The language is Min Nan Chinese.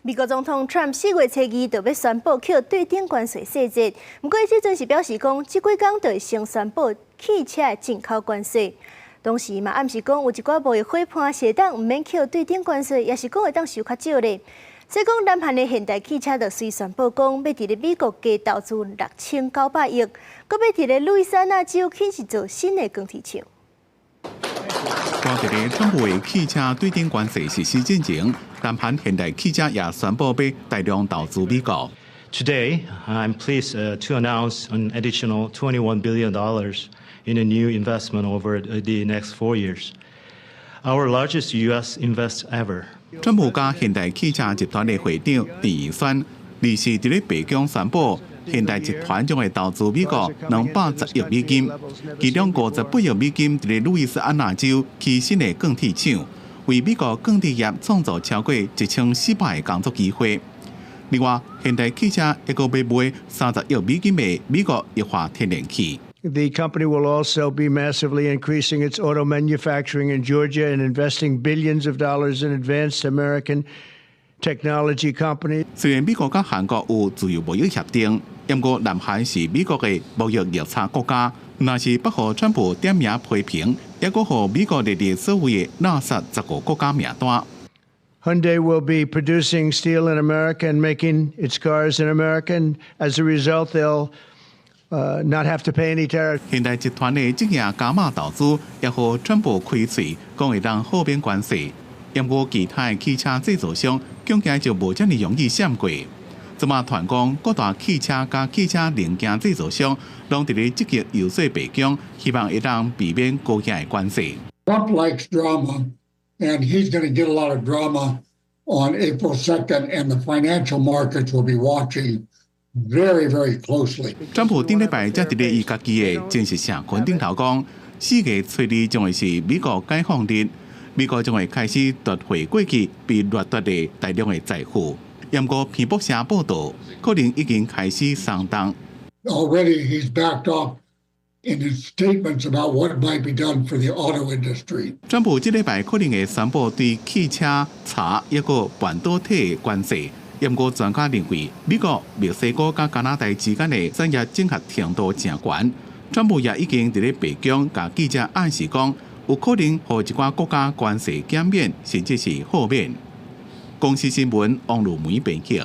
美國總統川普4月初2就欲宣布扣對等關稅細節，毋過這陣是表示講，這幾工就會先宣布汽車的進口關稅。同時嘛暗示講，有一寡貿易夥伴會當毋免扣對等關稅，抑是講會當收較少咧。所以講，南韓的現代汽車就隨宣布講，欲佇咧美國加投資6900億，閣欲佇咧路易斯安那州起一座新的鋼鐵廠。佇咧川普的汽車對等關稅實施進前，南韓現代汽車也宣布欲大量投資美國。 Today, I'm pleased to announce an additional $21 billion in a new investment over the next 4 years, our largest U.S. invest ever. 川普佮現代汽車集團的會長鄭義宣，二是佇咧白宮宣布，現代集團將會投資美國210億美金，其中58億美金佇咧路易斯安那州起新的鋼鐵廠，為美國鋼鐵業創造超過1400個工作機會。另外，現代汽車抑閣欲買30億美金的美國液化天然氣。 The company will also be massively increasing its auto manufacturing in Georgia and investing billions of dollars in advanced American technology companies. 雖然美國佮韓國有自由貿易協定，毋過南韓是美國的貿易逆差國家，若是欲予川普點名批評，抑閣予美國列入所謂的垃圾15國家名單。 Hyundai will be producing steel in America and making its cars in America, and as a result, they'll not have to pay any tariff. 現代集團的這件加碼投資，也予川普開喙，講會當豁免關稅。毋過其他的汽車製造商，恐驚就無遮爾容易閃過。這馬傳講各大汽車佮汽車零件製造商，攏佇咧積極遊說白宮，希望會當避免高額的關稅。 Trump likes drama, and he's going to get a lot of drama on April 2nd, and the financial markets will be watching very, very closely. 川普頂禮拜才佇咧伊家己的正式社群頂頭講，4月初2將會是美國解放日，美國將會開始奪回過去被掠奪的大量的財富。毋過彭博社報道，可能已經開始鬆動。 Already he's backed off in his statements about what might be done for the auto industry. 川普這禮拜可能會宣布對汽車、茶抑閣半導體的關稅。毋過專家認為，美國、墨西哥佮加拿大之間的產業整合程度誠懸。川普也已經佇咧白宮共記者暗示講，有可能予一寡國家關稅減免，甚至是豁免。公視新聞王路梅編輯。